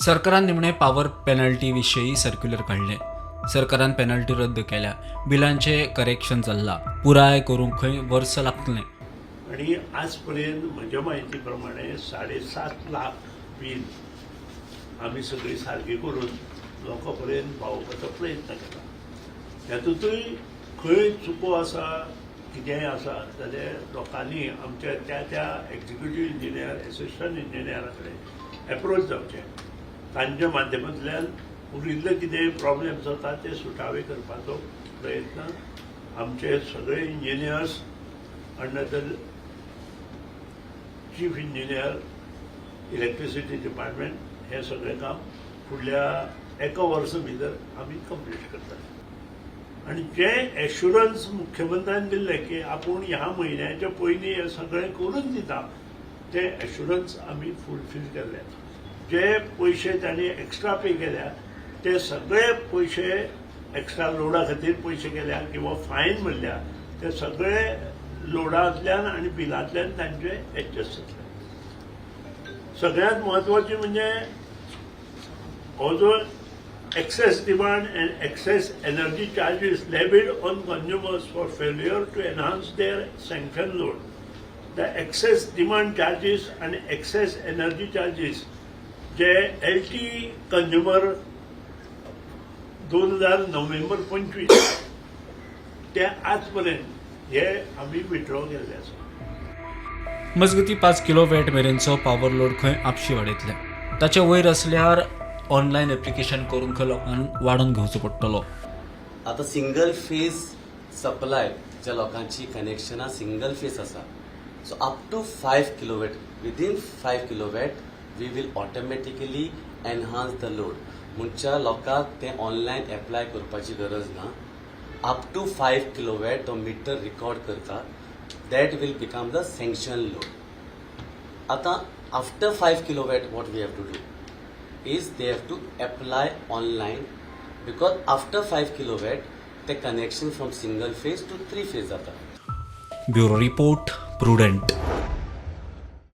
सरकारान निमणे power penalty विशीं सर्क्युलर काडलें. सरकारान पेनल्टी रद्द केल्या. बिलांचें करेक्शन चल्लां. पुराय करूंक खंय वर्स लागतलें. आणि आजपर्यंत म्हज्या म्हायती प्रमाणे 7.5 लाख बील आमी सगळी सारकी करून लोकां पर्यंत पावोवपाचो प्रयत्न केला. तातूंतय खंय चुको आसा, कितेंय आसा जाल्यार लोकांनी आमच्या त्या त्या एक्झिक्युटीव इंजिनियर, एसिस्टंट इंजिनियरा कडेन एप्रोच जावचें. तांच्या माध्यमांतल्यान उरिल्ले कितें प्रॉब्लेम्स जाता ते सुटावे करपाचो प्रयत्न आमचे सगळे engineers under the chief engineer, electricity department हें सगळें काम फुडल्या एका वर्सा भितर आमी कंप्लीट करतले. आनी जें एश्युरन्स मुख्यमंत्र्यान दिल्लें की आपूण ह्या म्हयन्याच्या पयलीं हें सगळें करून दिता, तें एश्युरन्स आमी फुलफील केल्लें आसा. जे पयशे तांणी एक्स्ट्रा पे केल्या ते सगळे पयशे, एक्स्ट्रा लोडा खातीर पयशे केल्या किंवा फायन भरल्या, ते सगळे लोडांतल्यान आनी बिलांतल्यान तांचे एडजस्ट जातले. सगळ्यांत म्हत्वाचें म्हणजे हो जो excess demand and excess energy charges levied on consumers for failure to enhance their sanction load. The excess demand charges and excess energy charges J LT consumer 2000 November 25 ते आजपर्यंत हे आमी विड्रॉ केल्ले आसा. मजगतीं, 5 किलो वॅट मेरेनचो पावर लोड खंय आपशी वाडयतले. ताचे वयर आसल्यार ऑनलायन एप्लिकेशन करून खंय लोकांक वाडोवन घेवचो पडटलो. आतां सिंगल फेज सप्लाय, ज्या लोकांची कनेक्शनां सिंगल फेज आसा, so up to 5 kilowatt, within 5 kilowatt we will automatically enhance the load. म्हणच्या लोकांक तें ऑनलायन एप्लाय करपाची गरज ना. अप टू 5 किलोवॅट तो मिटर रिकॉर्ड करता, that will become the sanction load. आतां after 5 kilowatt, what we have to do is they have to apply online, because after 5 kilowatt the connection from single phase to three phase जाता. Bureau report, prudent.